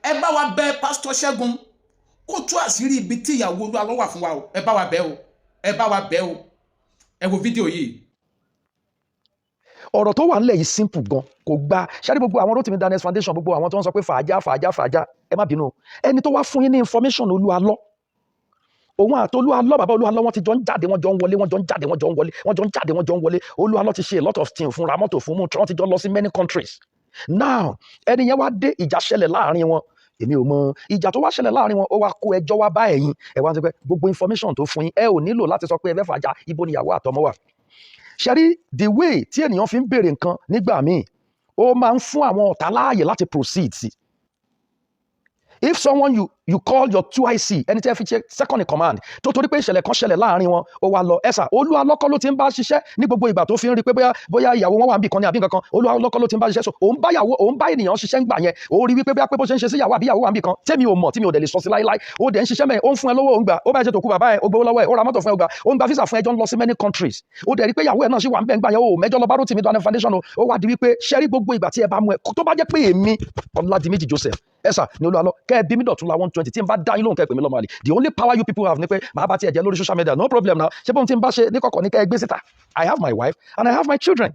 Ẹ bá wa bẹ̀ Pásítọ̀ Ṣẹ́gun kó tú àṣírí ibi tí ìyàwó Olú Alọ́ wà fún wa o. Ẹ bá wa bẹ̀ o, ẹ bá wa bẹ̀ o. Ẹ wo fídíò yìí. Ọ̀rọ̀ tó wà nílẹ̀ yìí simple gan, kò gba ṣáà gbogbo àwọn Rotimi Daniels Foundation, gbogbo àwọn tó ń sọ pé fàájà, fàájà, fàájà. Ẹ má bínú o. Ẹni tó wá fún yín ní information Olú Alọ́, òun àti Olú Alọ́, bàbá Olú Alọ́, wọ́n ti jọ ń jáde, wọ́n jọ ń wọlé, wọ́n jọ ń jáde, wọ́n jọ ń wọlé, wọ́n jọ ń jáde, wọ́n jọ ń wọlé. Olú Alọ́ ti ṣe a lot of things fún, ra mọ́tò fún mú, wọ́n ti jọ lọ sí many countries. Now, ẹni yẹn wá dé, ìjà ṣẹlẹ̀ láàrin wọn. Èmi ò mọ ìjà tó wá ṣẹlẹ̀ láàrin wọn. Ó wá kó ẹjọ́ wá bá ẹ̀yin. Ẹ wá ń sọ pé gbogbo information tó fún yín, ẹ ò nílò láti sọ pé ẹ fẹ́ fàájà. Ibo ni ìyàwó àtọmọ wà? Ṣẹ́rí, the way tí ènìyàn fi ń béèrè nǹkan nígbà míì, ó máa ń fún àwọn ọ̀tá láàyè láti proceed sí. If someone you call your 2IC, ẹni tí ẹ fi ṣe second in command, tó torí pé ìṣẹ̀lẹ̀ kan ṣẹlẹ̀ láàrin wọn, ó wá lọ ẹ̀sà. Olú Alọ́kọ́ ló ti ń bá ṣiṣẹ́ ní gbogbo ìgbà tó fi ń rí pé bóyá ìyàwó wọn wà níbì kan ní àbí nǹkan kan. Olú Alọ́kọ́ ló ti ń bá ṣiṣẹ́. So òun bá ìyàwó, òun bá ènìyàn ṣiṣẹ́ ń gbà yẹn. Ó rí wípé bóyá pé bó ṣe ń ṣe sí ìyàwó àbí ìyàwó wà níbì kan tẹ́mi ò mọ̀, tí mi ò dẹ̀ lè sọ sí láíláí. Ó dẹ̀ ń ṣiṣẹ́ mẹ́rin, ó ń fún ẹ lówó, ó ń gbà. Ó bá ẹ ṣe tó kú bàbá ẹ, ó gbowó lọ́wọ́ ẹ, ó ra mọ́tò fún ẹ, ó gbà. Ó ń gba visa fún ẹ, jọ ń lọ sí many countries. Ó dẹ̀ rí pé ìyàwó ẹ náà ṣì wà ń bẹ̀ ń gbà yẹn. Ó mẹ́jọ lọ bá Rotimi Daniels Foundation o. Ó wá di wípé, ṣẹ́rí, gbogbo ìgbà tí ẹ bá mú ẹ, tó bá jẹ́ pé èmi Ọládiméjì Joseph ẹ̀sà ní Olú Alọ́, kẹ́ ẹ bí mi dọ̀tún la 120, tí n bá dá yín lóhùn, kẹ́ ẹ pè mí lọ́mọ àlè. The only power you people have ni pé màá bá tiẹ̀ jẹ́ lórí social media. No problem now. Ṣé bóun tí n bá ṣe ní kọ̀kọ̀ ní kẹ́ ẹ gbé síta? I have my wife and I have my children.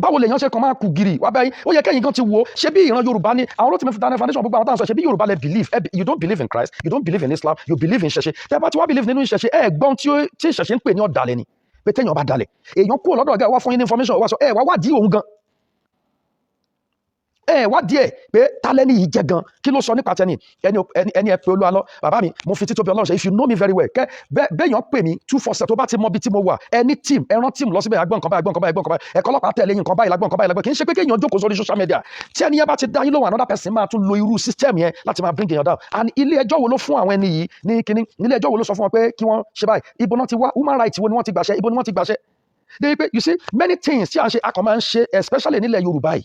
Báwo lèèyàn ṣe kàn máa kú gírì wá báyìí? Ó yẹ kẹ́yìn kan ti wo ṣé bí ìran Yorùbá ni àwọn Rotimi Daniels Foundation, gbogbo àwọn táwọn sọ, ṣe bí Yorùbá lẹ believe. You don't believe in Christ, you don't believe in Islam, you believe in ìṣẹ̀ṣe. Tẹ́ bá ti wá believe nínú ìṣẹ̀ṣe, ẹ gbọ́n tí ìṣẹ̀ṣe ń pè ní ọ̀dàlẹ̀ ni pé téèyàn bá dalẹ̀, èèyàn kúrò lọ́dọ̀ ọ̀gá, wá fún yín ní information, wá sọ ẹ wá wádìí òun gan, ẹ wá díẹ̀ pé tálẹ́nì yìí jẹ́ gan, kí ló sọ nípa tẹni ẹni. Ẹ pé Olú Alọ́. Bàbá mi, mo fi títóbi Ọlọ́run ṣe, if you know me very well, kẹ bẹ́ẹ̀yàn pè mí 247, tó bá ti mọ bí tí mo wà, ẹni team, ẹ rán team lọ síbẹ̀, agbọ́n nǹkan báyìí, agbọ́n nǹkan báyìí, agbọ́n nǹkan báyìí, ẹ̀kọ́ ọlọ́pàá tẹ̀lé nǹkan báyìí, lágbọ́n nǹkan báyìí, lágbọ́n. Kì í ṣe pé kéèyàn jókòó sórí social media. Tí ẹni yẹn bá ti dá yín lóhùn, another person máa tún lo irú system yẹn láti máa bring èèyàn down. And ilé ẹjọ́ wo ló fún àwọn ẹni yìí ní kíní? Ilé ẹjọ́ wo ló sọ fún wọn pé kí wọ́n ṣe báyìí? Ibo náà ti wá? Human rights wo ni wọ́n ti gbàṣẹ? Ibo ni wọ́n ti gbàṣẹ? Débi pé, you see, many things tí à ń ṣe, a kàn máa ń ṣe, especially nílẹ̀ Yorùbá yìí,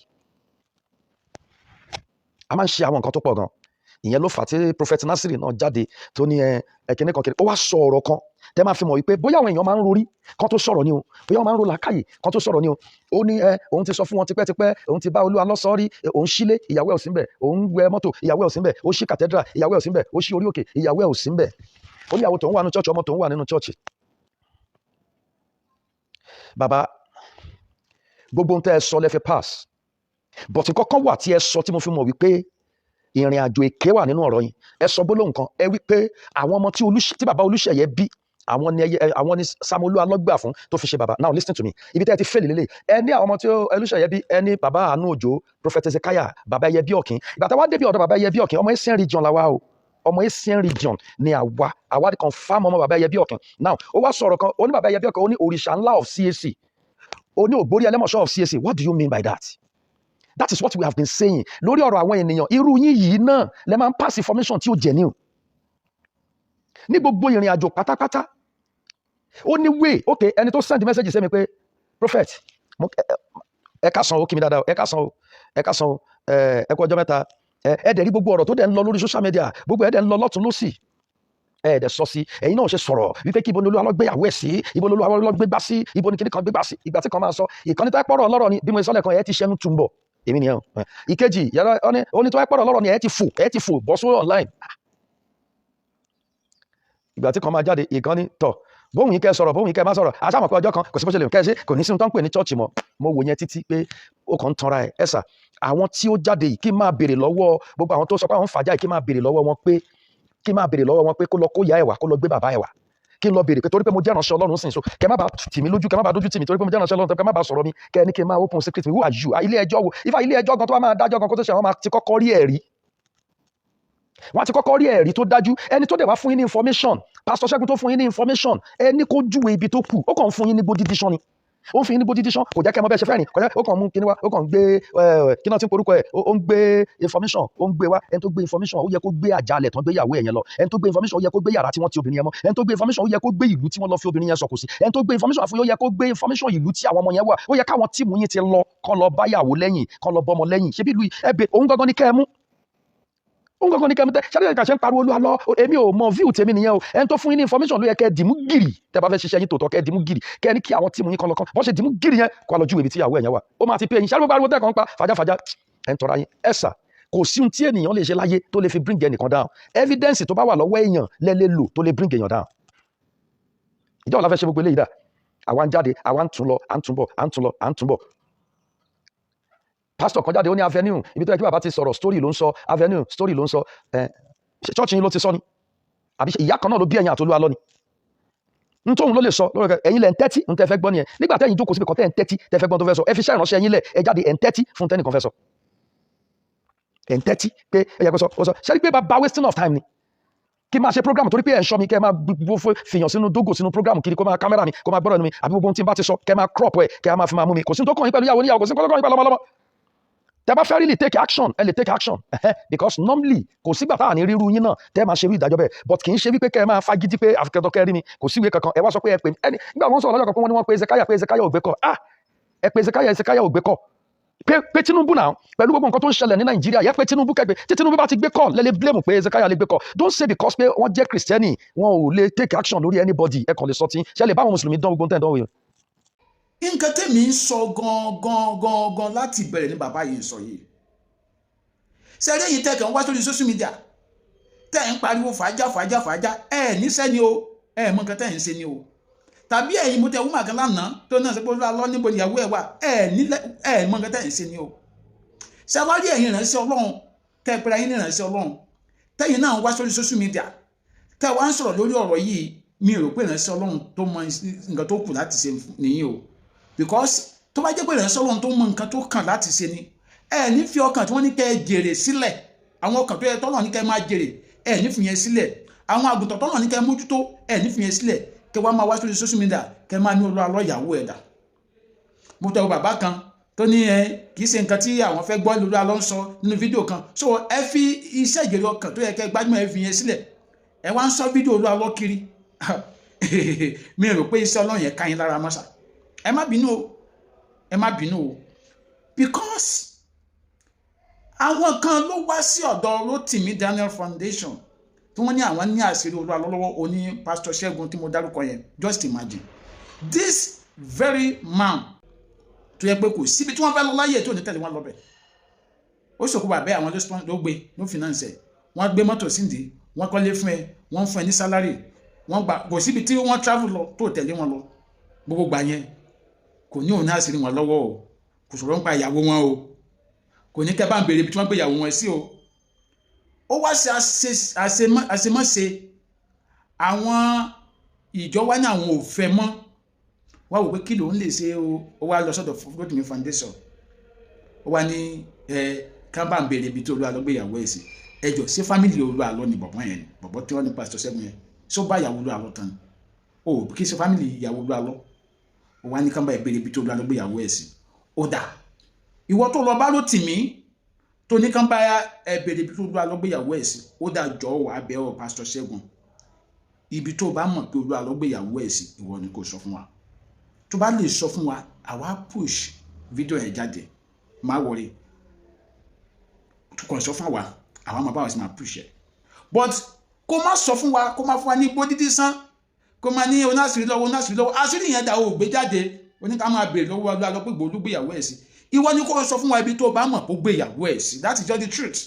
a máa ń ṣe àwọn nǹkan tó pọ̀ gan. Ìyẹn ló fà á tí Prophet Nasiri náà jáde tó ní ẹ ẹ kíní kan kíní. Ó wá sọ ọ̀rọ̀ kan tẹ́ máa fi mọ̀ wípé bóyá àwọn èèyàn máa ń rorí kan tó sọ̀rọ̀ ni o, bóyá wọ́n máa ń ro làákàyè kan tó sọ̀rọ̀ ni o. Ó ní ẹ òun ti sọ fún wọn tipẹ́tipẹ́, òun ti bá Olú Alọ́ sọ rí. Òun sílé, ìyàwó ẹ̀ ò sí ńbẹ̀. Òun wẹ mọ́tò, ìyàwó ẹ̀ ò sí ńbẹ̀. Ó ṣí cathedral, ìyàwó ẹ̀ ò sí ńbẹ̀. Ó ṣí orí òkè, ìyàwó ẹ̀ ò sí ńbẹ̀. Ó ní ìyàwó tòun wà nínú church, ọmọ tòun wà nínú church. Bàbá, gbogbo ohun tẹ́ ẹ sọ lẹ fi pass, but nǹkan kan wà tí ẹ sọ tí mo fi mọ̀ wípé ìrìn àjò èké wà nínú ọ̀rọ̀ yìí. Ẹ sọ gbólóhùn kan, ẹ wí pé àwọn ọmọ tí bàbá Olúṣèyẹ bí, àwọn ni ẹyẹ, àwọn ni Samuel alọ́gbà fún tó fi ṣe bàbá. Now listen to me, ibi tẹ́ ẹ ti fail lélẹ̀. Ẹ ní àwọn ọmọ tí Olúṣèyẹ bí, ẹ ní bàbá Àánú Òjó, Prophet Ezekiah, bàbá ẹyẹ bí ọ̀kín. Ìgbà táwa débi ọ̀dọ̀ bàbá ẹyẹ bí ọ̀kín, ọmọ Eastern Region la wá o, ọmọ Eastern Region ni àwa. Àwa confirm ọmọ bàbá ẹyẹ bí ọ̀kín. Now, ó wá sọ̀rọ̀ kan, ó ní bàbá ẹyẹ bí ọ̀kín, ó ní òrìṣà ńlá of CAC, ó ní ògbórí ẹlẹ́mọ̀ṣọ́ of CAC. What do you mean by that? That is what we have been saying lórí ọ̀rọ̀ àwọn ènìyàn. Irú yín yìí náà lẹ máa ń pass information tí ó genuine ní gbogbo ìrìn àjò pátápátá. Ó ní way. Ok, ẹni tó send message sí mi pé, "Prophet, ẹ ká san o," kí mi dáadáa, "Ẹ ká san o, ẹ ká san o, ẹ kú ọjọ́ mẹ́ta." Ẹ dẹ̀ rí gbogbo ọ̀rọ̀ tó dẹ̀ ń lọ lórí social media, gbogbo ẹ̀ dẹ̀ ń lọ lọ́tún lọ́sì, ẹ dẹ̀ sọ sí. Ẹ̀yin náà ṣe sọ̀rọ̀ wípé kí ibo ni Olúwa lọ gbéyàwó ẹ̀ sí, ibo ni Olúwa lọ gbégbá sí, ibo ni kíní kan gbégbá sí. Ìgbà tí kan máa sọ ìkànnì tó ẹ pọ̀rọ̀ ọlọ́rọ̀ ni, bí mo sọ lẹ́ẹ̀kan, ẹ ti ṣẹnu túnbọ̀. Èmi nìyẹn o. Ìkejì yàrá ó ní tó ẹ pọ̀rọ̀ ọlọ́rọ̀ ni, ẹ ti fò bọ́ sórí online. Ìgbà tí kan máa jáde, ìkànnì tọ̀ bóun yìí kẹ́ sọ̀rọ̀, bóun yìí kẹ́ má sọ̀rọ̀, àṣàmọ̀ pé ọjọ́ kan kò sí bó ṣe lè kẹ́ ṣe, kò ní sínú tó ń pè ní church mọ́. Mo wò yẹn títí pé ó kàn ń tanra ẹ̀. Ẹ̀sà, àwọn tí ó jáde yìí, kí n máa béèrè lọ́wọ́ gbogbo àwọn tó sọ pé àwọn ń fàájà yìí, kí n máa béèrè lọ́wọ́ wọn pé, kí n máa béèrè lọ́wọ́ wọn pé kó lọ kó ìyá ẹ̀ wá, kó lọ gbé bàbá ẹ̀ wá, kí n lọ béèrè pé torí pé mo jẹ́ ìránṣẹ́ Ọlọ́run sìn, so kẹ́ má bàa tì mí lójú, kẹ́ má bàa dójú tì mí, torí pé mo jẹ́ ìránṣẹ́ Ọlọ́run, kẹ́ má bàa sọ̀rọ̀ mi, kẹ́ ní kí n máa open secret mi. Who are you? Ilé ẹjọ́ wo? Ifá ilé ẹjọ́ gan tó bá máa dájọ́ gan kó tó ṣe, àwọn máa ti kọ́kọ́ rí ẹ̀rí, wọ́n ti kọ́kọ́ rí ẹ̀rí tó dájú. Ẹni tó dẹ̀ wá fún yín ní information, Pastor Ṣẹ́gun tó fún yín ní information, ẹni kó júwe ibi tó kù. Ó kàn ń fún yín ní gbódídí sán ni, ó ń fún yín ní gbódídí sán. Kò jẹ́ kẹ́ ẹ mọ̀ bẹ́ẹ̀ ṣe fẹ́ rìn, kò jẹ́. Ó kàn mú kíní wá, ó kàn ń gbé kí náà ti ń porúkọ ẹ̀, ó ń gbé information, ó ń gbé wá. Ẹni tó gbé information, ó yẹ kó gbé àjálẹ̀ tán gbé ìyàwó ẹ̀ yẹn lọ. Ẹni tó gbé information, ó yẹ kó gbé yàrá tí wọ́n ti obìnrin yẹn mọ́. Ẹni tó gbé information, ó yẹ kó gbé ìlú tí wọ́n lọ fi obìnrin yẹn sọ̀kò sí. Ẹni tó gbé information fún yín, ó yẹ kó gbé information ìlú tí àwọn ọmọ yẹn wà. Ó yẹ káwọn team yín ti lọ, kán lọ báyàwó lẹ́yìn, kán lọ bọ́mọ lẹ́yìn. Ṣé bí ìlú ẹ bẹ òun gangan ní kẹ́ ẹ mú, òun gangan ní kẹ́ ẹ mú tẹ́ ṣáà ìkà ṣe ń pariwo Olúwa lọ. Èmi ò mọ view tèmi nìyẹn o. Ẹni tó fún yín ní information ló yẹ kẹ́ ẹ dìmú gìrì. Tẹ́ bá fẹ́ ṣiṣẹ́ yín tòótọ́, kẹ́ ẹ dìmú gìrì, kẹ́ ẹ ní kí àwọn team yín kan lọ kán bọ́n ṣe dìmú gìrì yẹn, kó a lọ júwèé ibi tí ìyàwó ẹ̀ yẹn wà. Ó máa ti pé ẹ̀yin ṣáà. Gbogbo ariwo tẹ́ kàn ń pa fàjáfàjá, ẹ̀ ń tọ́ra yín. Ẹ̀ sà, Kò sí ohun tí ènìyàn lè ṣe láyé tó lè fi bring ẹnìkan down. Evidence tó bá wà lọ́wọ́ èèyàn lẹ lè lò tó lè bring èèyàn down. Ìjọba la fẹ́ ṣe gbogbo eléyìí dà. Àwa ń jáde, àwa ń tún lọ, à ń tún bọ̀, à ń tún lọ, à ń tún bọ̀. Pastor kan jáde, ó ní avenue ibi tó yẹ kí bàbá ti sọ̀rọ̀, story ló ń sọ, avenue story ló ń sọ. Ẹ church yín ló ti sọ ni, àbí ìyá kan náà ló bí ẹ̀yin àtolúwa lọ ni? N tóun ló lè sọ lórí ẹ. Ẹ̀yin lẹ ń tẹ́tí, n tẹ́ fẹ́ gbọ́ nìyẹn. Nígbà tẹ́yin jókòó síbi kan, tẹ́ ń tẹ́tí, tẹ́ fẹ́ gbọ́n tó fẹ́ sọ, ẹ fi iṣẹ́ ìránṣẹ́ yín lẹ̀, ẹ jáde, ẹ̀ ń tẹ́tí fún tẹ́nìkan fẹ́ sọ. Ẹ̀ ń tẹ́tí pé ẹ yẹ kó sọ, ó sọ. Ṣé pé bàbá, wasting of time ni kí n máa ṣe program torí pé ẹ̀ ń ṣọ́ mi, kẹ́ ẹ máa gbogbo fìyàn sínú dógò sínú program kiri, kó máa kámẹ́rà mi, kó máa gbọ́dọ̀ mi, àbí gbogbo ohun tí n bá ti sọ, kẹ́ ẹ máa crop ẹ̀, kẹ́ ẹ máa fi máa mú mi. Kò sí ní tó kàn yín pẹ̀lú ìyàwó níyàwó, kò sí ní tó kàn yín pẹ̀lú ọmọ ọlọ́mọ. Tẹ́ bá fẹ́ really take action, ẹ lè take action, because normally kò sígbà tá à ní ríru yín náà tẹ́ máa ṣe irú ìdájọ́ bẹ́ẹ̀. But kì í ṣe wípé kẹ́ ẹ máa fagídí pé àfikẹ́tọ̀ kẹ́ rí mi. Kò síwèé kankan. Ẹ wá sọ pé ẹ pè mí ẹni nígbà wọ́n sọ̀rọ̀ lọ́jọ́ kan pé wọ́n ní wọ́n pe Ezekiah, pé Ezekiah ò gbé kọ́. Ah, ẹ pe Ezekiah, Ezekiah ò gbé kọ́. Pé Tinubu náà, pẹ̀lú gbogbo nǹkan tó ń ṣẹlẹ̀ ní Nàìjíríà yẹ, pé Tinubu kẹgbẹ́ tí Tinubu bá ti gbé call, lẹ́lẹ́ blame pé Ezekiah lè gbé call. Don't say because pé wọ́n jẹ́ Kristẹni, wọn ò lè take action lórí anybody. Ẹ kàn lè sọ tí ṣe lè bá àwọn mùsùlùmí dán gbogbo tẹ̀ dán wò. Nǹkan tèmi ń sọ gan gan gan gan láti ìbẹ̀rẹ̀ ní bàbá yìí ń sọ yìí. Sẹ́rí yìí, tẹ̀ kàn wá sórí social media, tẹ̀ ń pariwo fàájà fàájà fàájà, ẹ̀ níṣẹ́ ni o, ẹ̀ mọ nǹkan tẹ̀ ń ṣe ni o. Tàbí ẹ̀yin, mo tẹ woman kan lánàá tó náà sọ pé olúwa lọ, níbo ìyàwó ẹ̀ wà? Ẹ̀ nílẹ̀, ẹ̀ mọ nǹkan tẹ̀ ń ṣe ni o. Ṣàwárí ẹ̀yin ìránṣẹ́ Ọlọ́run, tẹ́ pẹ́ra yín ní ìránṣẹ́ Ọlọ́run, tẹ́yìn náà wá sórí social media, tẹ́ wá ń sọ̀rọ̀ lórí ọ̀rọ̀ yìí, mi rò pé ìránṣẹ́ Ọlọ́run tó mọ nǹkan tó kù láti ṣe nìyí o. Because tó bá jẹ́ pé ìránṣẹ́ Ọlọ́run tó mọ nǹkan tó kàn láti ṣe ni, ẹ ní fi ọkàn tí wọ́n ní kẹ́ ẹ jèrè sílẹ̀. Àwọn ọkàn tó yẹ tọ́lọ̀ ní kẹ́ ẹ máa jèrè, ẹ ní fi yẹn sílẹ̀. Àwọn àgùntàn tọ́lọ̀ ní kẹ́ ẹ mójútó, ẹ ní fi yẹn sílẹ̀, kẹ́ wá máa wá sórí social media, kẹ́ máa ní olúwa lọ́yàwó ẹ̀dá. Mo tẹ bàbá kan tó ní ẹ kì í ṣe nǹkan tí àwọn fẹ́ gbọ́ lórí alọ́ ń sọ nínú fídíò kan. So ẹ fi iṣẹ́ ìjèrè ọkàn tó yẹ kẹ́ gbájúmọ̀, ẹ fi yẹn sílẹ̀, ẹ wá ń sọ fídíò olúwa lọ kiri. Mi rò pé iṣẹ́ Ọlọ́run yẹn ká yín lára mọ́sà. Ẹ má bínú o, ẹ má bínú o, because àwọn kan ló wá sí ọ̀dọ̀ Rotimi Daniel Foundation tí wọ́n ní àwọn ní àṣírí olúwa lọ́wọ́, oní Pastor Ṣẹ́gun tí mo dárúkọ yẹn. Just imagine this very man tó yẹ pé kò síbi tí wọ́n fẹ́ lọ láyé tó ní tẹ̀lé wọn lọ́bẹ̀. Ó sòkú bàbẹ́, àwọn ló sponsor, ló gbé, ló finance ẹ̀. Wọ́n gbé mọ́tò síndìí, wọ́n kọ́lé fún ẹ, wọ́n fún ẹ ní salary, wọ́n gbà. Kò síbi tí wọ́n travel lọ tó tẹ̀lé wọn lọ. Gbogbo gbà yẹn, kò ní òun náà àṣírí wọn lọ́wọ́ o. Kò sọ̀rọ̀ nípa ìyàwó wọn o. Kò ní kẹ́ bá ń béèrè ibi tí wọ́n gbé ìyàwó wọn sí o. Ó wá ṣe àṣemọ́ṣe, àwọn ìjọ wá ní àwọn ò fẹ́ mọ́. Wá wò pé kí lòun lè ṣe o. Ó wá lọ sọ́dọ̀ Rotimi Foundation, ó wá ní ẹ ká bá ń béèrè ibi tí Olúwa lọ gbé ìyàwó ẹ̀ sí. Ẹ jọ, ṣé family Olúwa lọ ni bọ̀bọ̀ yẹn ni? Bọ̀bọ̀ tí wọ́n ní Pastor Ṣẹ́gun yẹn, ṣó bá ìyàwó Olúwa lọ tán ni o? Kì í ṣe family ìyàwó Olúwa lọ. Ó wá ní ká bá ẹ béèrè ibi tí Olúwa lọ gbé ìyàwó ẹ̀ sí. Ó dà, ìwọ tó lọ bá Rótìmí tó ní kán bá ẹ béèrè ibi tó Olúwa lọ gbé ìyàwó ẹ̀ sí, ó dà, jọ wà bẹ́ ọ, Pastor Ṣẹ́gun, ibi tó bá mọ̀ pé Olúwa lọ gbé ìyàwó ẹ̀ sí, ìwọ ni kò sọ fún wa. Tó bá lè sọ fún wa, àwa push fídíò yẹn jáde. Má wọrí, kò sọ fún wa, àwa máa bá wa sí máa push ẹ. But kó má sọ fún wa, kó má fún wa ní igbó dídí sán, kó má ní onáṣìírí lọ́wọ́, onáṣìírí lọ́wọ́, àṣírí yẹn dà, ó gbé jáde, oníkà máa béèrè lọ́wọ́ Olúwa lọ pé gbòòlù gbéyàwó ẹ̀ sí. Ìwọ ni kó sọ fún wa ibi tó bá mọ̀ kó gbéyàwó ẹ̀ sí. That is just the truth.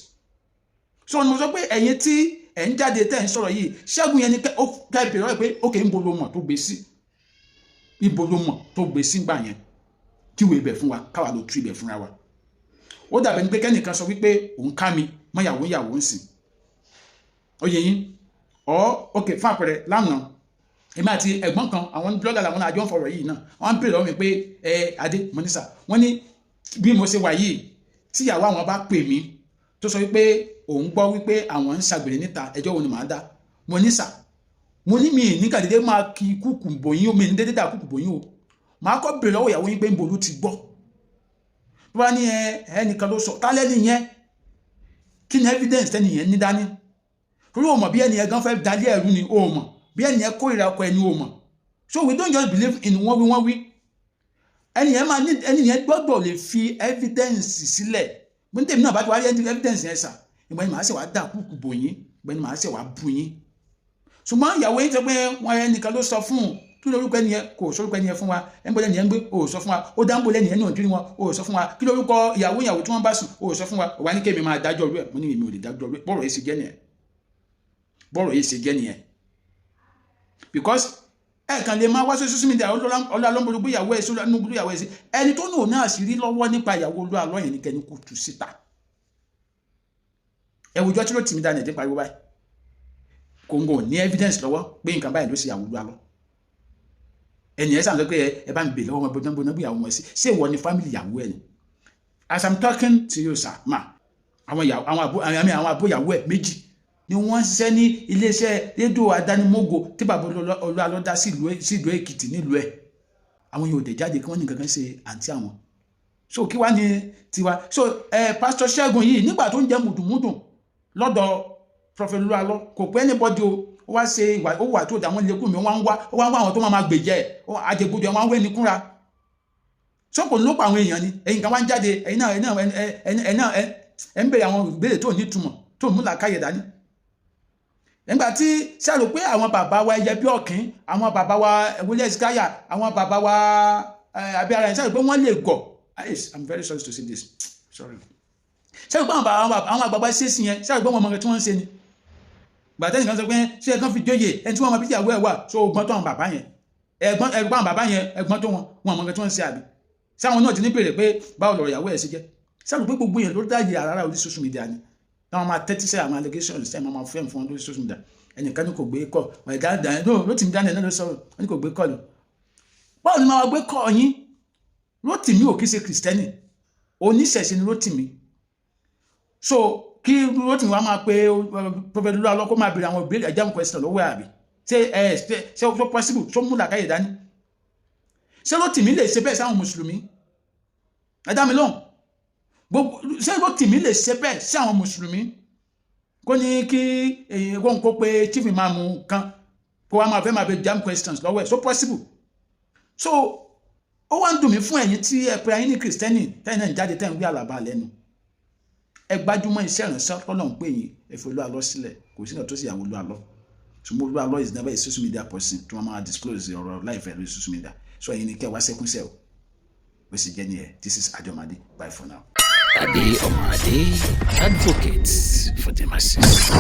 So ni mo sọ pé ẹ̀yin tí ẹ̀ ń jáde, tẹ́ ẹ̀ ń sọ̀rọ̀ yìí, Ṣẹ́gun yẹn ni kẹ́ ẹ béèrè pé ó kè ń bolo mọ̀ tó gbé sí, ibo ló mọ̀ tó gbé sí gbà yẹn, kíwèé ibẹ̀ fún wa, káwa ló tú ibẹ̀ fúnra wa. Ó dàbẹ̀ ní pé kẹ́nìkan sọ wípé òun ká mi mọ́yàwó ìyàwó ń sìn. Ó yẹ yín ọ. Ok, fún àpẹẹrẹ, lánàá, èmi àti ẹ̀gbọ́n kan, àwọn blogger làwọn àjọ ń fọ̀rọ̀ yìí náà, wọ́n ń bèèrè lọ́wọ́ mi pé ẹ adé mọ́nísà, wọ́n ní bí mo ṣe wà yìí, tíyàwó àwọn bá pè mí tó sọ wípé òun gbọ́ wípé àwọn ń ṣàgbèrè níta, ẹjọ́ wo ni màá dá? Mo ní sà, mo ní mi ní kàdédé máa kí kúkú bòyín o, mi ní dédé dà kúkú bòyín o. Màá kọ́ bèèrè lọ́wọ́ ìyàwó yín pé ń bolú ti gbọ́. Tó bá ní ẹ ẹnìkan ló sọ, tálẹ́ nìyẹn? Kí ni evidence tẹ́nìyẹn ní dání? Torí o mọ̀ bí ẹnìyẹn gan fẹ́ dalé ẹ̀rú ni, o mọ̀ bí ẹnìyẹn kórìíra ọkọ ẹni, o mọ̀. So we don't just believe in wọ́n wí, wọ́n wí. Ẹnìyẹn máa ní, ẹnìyẹn gbọ́dọ̀ lè fi evidence sílẹ̀. Bí tèmi náà bá ti wá rí evidence yẹn sà, ìgbà ni màá ṣe wá dà kúkú bò yín, ìgbà ni màá ṣe wá bù yín. Ṣùgbọ́n ìyàwó yín sọ pé wọ́n ẹnìkan ló sọ fún un. Kí lórúkọ ẹni yẹn? Kò sórúkọ ẹni yẹn fún wa. Ẹ̀ ń bọ́ lẹ́ni yẹn ń gbé, ò sọ fún wa. Ó dá ń bọ́ lẹ́ni yẹn náà dírí wọn, ò sọ fún wa. Kí lórúkọ ìyàwó ìyàwó tí wọ́n bá sùn? Ò sọ fún wa. Wà ní kémi máa dájọ́ rú ẹ̀. Mo ní èmi ò lè dájọ́ rú ẹ̀. Bọ́rọ̀ yìí ṣe jẹ́ nìyẹn, bọ́rọ̀ yìí ṣe jẹ́ nìyẹn, because ẹ kàn lè máa wá sí social media. Ọlọ́lọ́mọdé ìyàwó ẹ̀ sí ọlọ́mọdé ìyàwó ẹ̀ sí. Ẹni tó nù ní àṣírí lọ́wọ́ nípa ìyàwó Olú Àlọ́ yẹn ní kẹ́ni kò tú síta. Ẹwùjọ tí Rótìmí Daniel ti pariwo báyìí, kòǹgò ní evidence lọ́wọ́ pé nǹkan báyìí ló ṣe ìyàwó Olú Àlọ́. Ẹnì yẹn sàn sọ pé ẹ bá mi bèèrè lọ́wọ́ wọn gbọ́dọ̀ gbé ìyàwó wọn sí. Ṣé ìwọ ni family ìyàwó ẹ ni? As I'm talking to you, sir, ma, àwọn ìyàwó, àwọn àbó, àmì àwọn àbó ìyàwó ẹ méjì ni wọ́n ń ṣiṣẹ́ ní iléeṣẹ́ rédíò adánimógo tí bàbá Olú Àlọ́ dá sílùú Èkìtì nílùú ẹ̀. Àwọn yóò dẹ̀ jáde kí wọ́n ní nǹkan kan ṣe àǹtí àwọn. So kí wá ní tiwa? So Pastor Ṣẹ́gun yìí, nígbà tó ń jẹ́ mùdùmùdùn lọ́dọ̀ Prophet Olú Àlọ́, kò pé anybody o. Ó wá ṣe ìwà, ó wà tó dà wọ́n lékún mi. Wọ́n ń wá, ó wá ń wá àwọn tó máa gbèjẹ́ ẹ̀ àjẹgbodò ẹ̀, wọ́n ń wé ní kúnra. So kò ní ló pa àwọn èèyàn ni. Ẹ̀yin kan wá ń jáde, ẹ̀yin náà, ẹ̀yin náà, ẹ̀yin náà, ẹ̀ ń béèrè àwọn ìbéèrè tó ní ìtumọ̀, tó mú làákàyè dání. Nígbà tí ṣàrò pé àwọn bàbá wa ẹyẹ bí ọ̀kín, àwọn bàbá wa wọlé ẹ̀sìkáyà, àwọn bàbá wa abíára ẹ̀, ṣàrò pé wọ́n lè gọ̀? I'm very sorry to say this, sorry. Ṣàrò pé àwọn àgbààgbà ṣèṣì yẹn, ṣàrò pé wọ́n mọ nǹkan tí wọ́n ń ṣe ni? Gbàtẹ́ nìkan sọ pé ṣé ẹ̀kan fi jóyè ẹni tí wọ́n mọ bí ìyàwó ẹ̀ wà, so ọgbọ́n tó àwọn bàbá yẹn, ẹ̀gbọ́n, ẹ̀gbọ́n àwọn bàbá yẹn, ẹ̀gbọ́n tó wọn, wọn mọ nǹkan tí wọ́n ń ṣe, àbí sáwọn náà ti ní béèrè pé báwo lọ̀rọ̀ ìyàwó ẹ̀ ṣe jẹ́? Ṣàrò pé gbogbo yẹn ló dáyé àràrà orí social media ni táwọn máa tẹ́tí sí àwọn allegations tí àwọn máa fẹ́ fún wọn lórí social media? Ẹnìkan ní kò gbé kọ́ ẹ̀dá Rótìmí Daniel náà ló sọ̀rọ̀, wọ́n ní kò gbé kọ́ lọ. Báwo ni máa gbé kọ́ yín? Rótìmí ò kí ṣe Kìrìsìtẹ́nì, oníṣẹ̀ṣe ni Rótìmí. So kí Rótìmí wa máa pe Prophet Olú Àlọ́ kó máa béèrè àwọn ìbéèrè ẹ̀jẹ̀ question lọ́wọ́ ẹ̀, àbí ṣé ẹ ṣe ó possible? Ṣó mú làákàyè dání? Ṣé Rótìmí lè ṣe bẹ́ẹ̀ sáwọn mùsùlùmí? Ẹ dá mi lóhùn gbogbo. Ṣé Rótìmí lè ṣe bẹ́ẹ̀ sí àwọn mùsùlùmí, kó ní kí èyí kó pe chief imam kan, kó wá máa fẹ́ máa bẹ jam questions lọ́wọ́ ẹ̀? So possible? So ó wá ń dùn mí fún ẹ̀yin tí ẹ pé ayín ní Kìrìsìtẹ́nì, tẹ́yìn náà ń jáde, tẹ́yìn gbé àlàbà lẹ́nu. Ẹ gbájúmọ́ iṣẹ́ ìránṣẹ́ tọ́lọ́run pè yín. Ẹ fi Olú Àlọ́ sílẹ̀. Kò sí náà tó sì yàwó Olú Àlọ́. Ṣùgbọ́n Olú Àlọ́ is never a social media person tí wọ́n máa disclose ọ̀rọ̀ láìfẹ́ lórí social media. So ẹ̀yin ni kẹ́ wá sẹ́kúnṣẹ́ o. Bó sì jẹ́ nìyẹn. This is Adomade. Bye for now. Ade Omade, advocate for the masses.